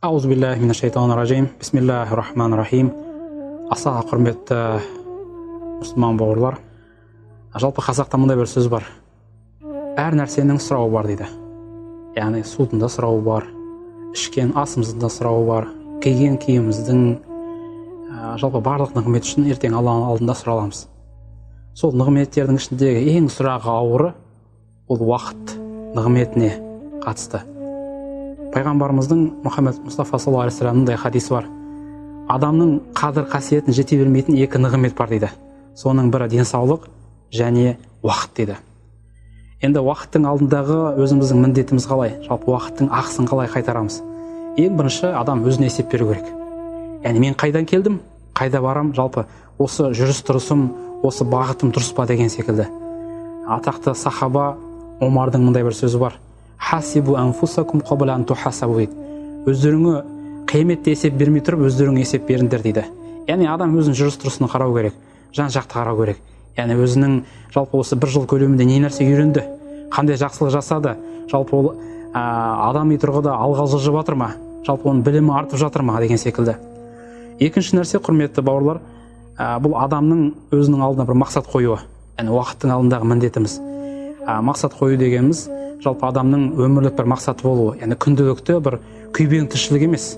Аузубиллахи. Бисмиллахи рахмани рахим. Аса құрметті мұсылман бауырлар, жалпы қазақта мындай бір сөз бар: әр нәрсенің сұрауы бар дейді. Яғни судың да сұрауы бар, ішкен асымыздың да сұрауы бар, киген киіміміздің, жалпы барлық нығмет үшін ертең Алланың алдында сұраламыз. Сол нығметтердің ішіндегі ең сұрағы ауыры ол уақыт нығметіне қатысты. Пайғамбарымыздың Мұхаммед Мұстафа саллаллаху алейхи вассаламның мындай хадисі бар: адамның қадір қасиетін жете бермейтін екі нығмет бар дейді. Соның бірі денсаулық және уақыт дейді. Енді уақыттың алдындағы өзіміздің міндетіміз қалай? Жалпы уақыттың ақысын қалай қайтарамыз? Ең бірінші адам өзіне есеп беру керек. Яғни мен қайдан келдім, қайда барам, жалпы осы жүріс тұрысым, осы бағытым дұрыс па деген секілді. Атақты сахаба Омардың мындай бір сөзі бар: «Хасибу анфусакум қабла ан тухасабу», – дейді. Өздеріңе қияметте есеп бермей тұрып, өздеріңе есеп беріңдер дейді. Яғни адам өзінің жүріс тұрысын қарау керек, жан жақты қарау керек. Яғни өзінің жалпы осы бір жыл көлемінде не нәрсе үйренді, қандай жақсылық жасады, жалпы ол адами тұрғыда алға жылжып жатыр ма, жалпы оның білімі артып жатыр ма деген секілді. Екінші нәрсе, құрметті бауырлар, бұл адамның өзінің алдына бір мақсат қоюы. Яғни уақыттың алдындағы міндетіміз, мақсат қою дегеніміз жалпы адамның өмірлік бір мақсаты болуы, яғни күнделікті бір күйбең тіршілік емес.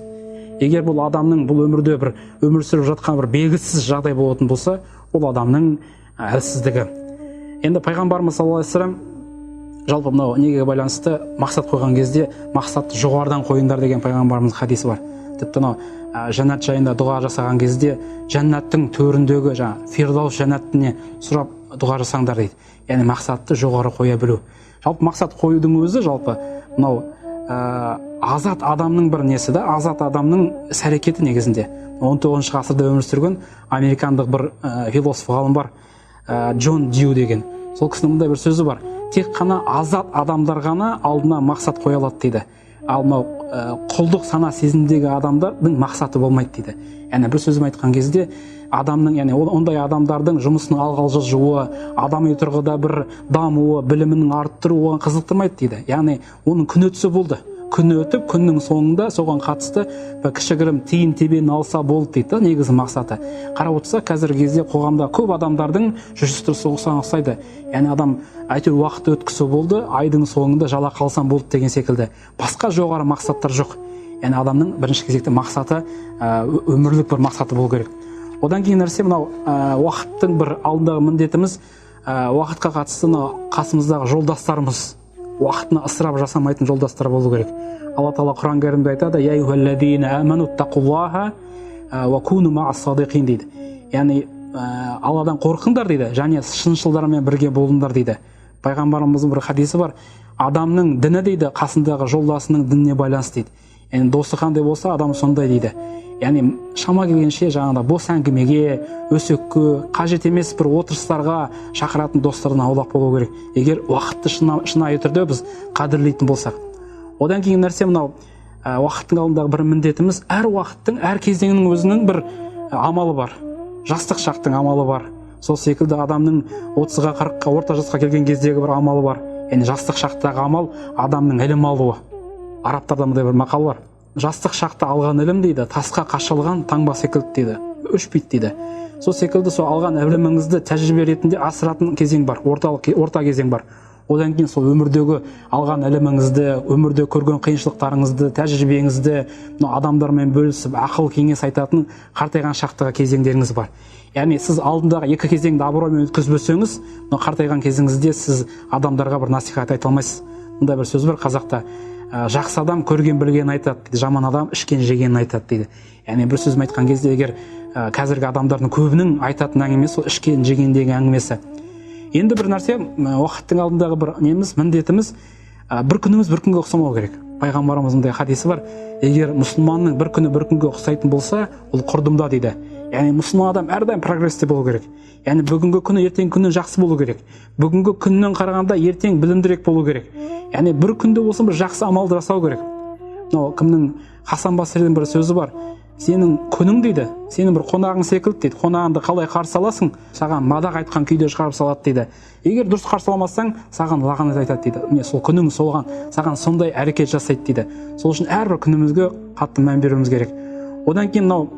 Егер бұл адамның бұл өмірде бір өмір сүріп жатқан бір белгісіз жағдай болатын болса, ол адамның әлсіздігі. Енді пайғамбарымыз саллаллаху алейхи вассалам жалпы мынау неге байланысты мақсат қойған кезде мақсатты жоғарыдан қойыңдар деген пайғамбарымыздың хадисі бар. Тіпті мынау жәннат жайында дұға жасаған кезде жәннаттың төріндегі жаңағы фирдаус жәннатіне сұрап дұға жасаңдар дейді. Яғни мақсатты жоғары қоя білу. Жалпы мақсат қоюдың өзі жалпы мынау азат адамның бір несі да, азат адамның іс әрекеті негізінде. 19 ғасырда өмір сүрген американдық бір философ ғалым бар, Джон Дью деген. Сол кісінің мындай бір сөзі бар: тек қана азат адамдар ғана алдына мақсат қоя алады дейді. Ал мынау құлдық сана сезімдегі адамдардың мақсаты болмайды дейді. Яғни бір сөзбен айтқан кезде адамның, яғни ондай адамдардың жұмысының алға жылжуы, адами тұрғыда бір дамуы, білімінің арттыруы оған қызықтырмайды дейді. Яғни оның күні өтсе болды, күні өтіп, күннің соңында соған қатысты бір кішігірім тиын тебен алса болды дейді да негізгі мақсаты. Қарап отырсақ, қазіргі кезде қоғамда көп адамдардың жүріс тұрысы осыған ұқсайды. Яғни адам әйтеуір уақыт өткізсе болды, айдың соңында жалақы алсам болды деген секілді, басқа жоғары мақсаттар жоқ. Яғни адамның бірінші кезекте мақсаты өмірлік бір мақсаты болу керек. Одан кейін нәрсе мынау уақыттың бір алдындағы міндетіміз, уақытқа қатысты мынау қасымыздағы жолдастарымыз уақытына ысырап жасамайтын жолдастар болу керек. Алла Тағала Құран кәрімде айтады: «Я айюхаллазина аману тақуллаха уа куну маас садиқин», – дейді. Яғни Алладан қорқыңдар дейді және шыншылдармен бірге болыңдар дейді. Пайғамбарымыздың бір хадисі бар: адамның діні дейді қасындағы жолдасының дініне байланысты дейді. Яғни досы қандай болса, адам сондай дейді. Яғни шама келгенше жаңағыдай бос әңгімеге, өсекке, қажет емес бір отырыстарға шақыратын достардан аулақ болу керек, егер уақытты шынайы түрде біз қадірлейтін болсақ. Одан кейін нәрсе мынау уақыттың алдындағы бір міндетіміз: әр уақыттың, әр кезеңнің өзінің бір амалы бар. Жастық шақтың амалы бар, сол секілді адамның 30-ға, 40-қа, орта жасқа келген кездегі бір амалы бар. Яғни жастық шақтағы амал – адамның ілім алуы. Арабтарда мындай бір мақал бар: жастық шақта алған ілім дейді, тасқа қашалған таңба секілді дейді, өшпейді дейді. Сол секілді сол алған іліміңізді тәжірибе ретінде асыратын кезең бар, орталық, орта кезең бар. Одан кейін сол өмірдегі алған іліміңізді, өмірде көрген қиыншылықтарыңызды, тәжірибеңізді мынау адамдармен бөлісіп, ақыл кеңес айтатын қартайған шақтағы кезеңдеріңіз бар. Яғни сіз алдындағы екі кезеңді абыроймен өткізбесеңіз, мынау қартайған кезіңізде сіз адамдарға бір насихат айта алмайсыз. Мындай бір сөз бар қазақта: жақсы адам көрген білгенін айтады дейді, жаман адам ішкен жегенін айтады дейді. Яғни бір сөзбен айтқан кезде, егер қазіргі адамдардың көбінің айтатын әңгімесі сол ішкен жегендегі әңгімесі. Енді бір нәрсе, уақыттың алдындағы бір неміз, міндетіміз, бір күніміз бір күнге ұқсамау керек. Пайғамбарымыздың мындай хадисі бар: егер мұсылманның бір күні бір күнге ұқсайтын болса, ол құрдымда дейді. Яғни мұсылман адам әрдайым прогрессте болу керек. Яғни бүгінгі күні ертеңгі күннен жақсы болу керек, бүгінгі күннен қарағанда ертең білімдірек болу керек. Яғни бір күнде болсын бір жақсы амалды жасау керек. Мынау кімнің, Хасан Басридің бір сөзі бар: сенің күнің дейді, сенің бір қонағың секілді дейді. Қонағыңды қалай қарсы аласың, саған мадақ айтқан күйде шығарып салады дейді. Егер дұрыс қарсы алмасаң, саған лағнат айтады дейді. Міне, сол күнің соған, саған сондай әрекет жасайды дейді. Сол үшін әрбір күнімізге Қатты мән беруіміз керек. Одан кейін мынау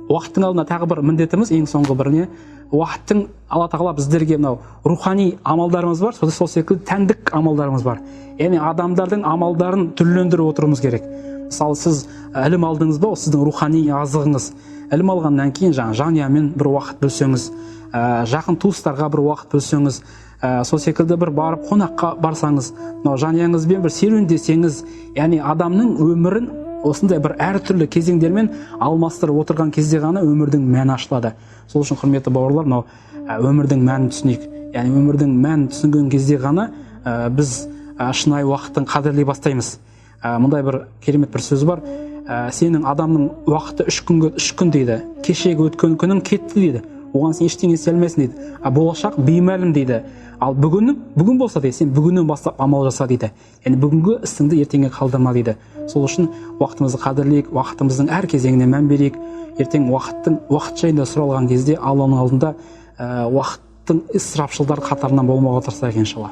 уақыттың алдында тағы бір міндетіміз, ең соңғы бір не, уақыттың Алла Тағала біздерге мынау рухани амалдарымыз бар, сол секілді тәндік амалдарымыз бар. Яғни адамдардың амалдарын түрлендіріп отыруымыз керек. Мысалы, сіз ілім алдыңыз ба, ол сіздің рухани азығыңыз. Ілім алғаннан кейін жаңа жанұямен бір уақыт бөлсеңіз, жақын туыстарға бір уақыт бөлсеңіз, сол секілді бір барып қонаққа барсаңыз, мынау жанұяңызбен бір серуендесеңіз, яғни адамның өмірін осындай бір әртүрлі кезеңдермен алмастырып отырған кезде ғана өмірдің мәні ашылады. Сол үшін, құрметті бауырлар, мынау өмірдің мәнін түсінейік. Яғни өмірдің мәнін түсінген кезде ғана біз шынайы уақыттың қадірлей бастаймыз. Мындай бір керемет бір сөз бар. Сенің адамның уақыты 3 күнге, 3 күн дейді. Кешегі өткен күнің кетті дейді, оған сен ештеңе істей алмайсың дейді. А болашақ беймәлім дейді. Ал бүгіннің бүгін болса дейді, сен бүгіннен бастап амал жаса дейді. Яғни бүгінгі ісіңді ертеңге қалдырма дейді. Сол үшін уақытымызды қадірлейік, уақытымыздың әр кезеңіне мән берейік. Ертең уақыттың уақыт жайында сұралған кезде Алланың алдында уақыттың ысырапшылдар қатарынан болмауға тырысайық, иншалла.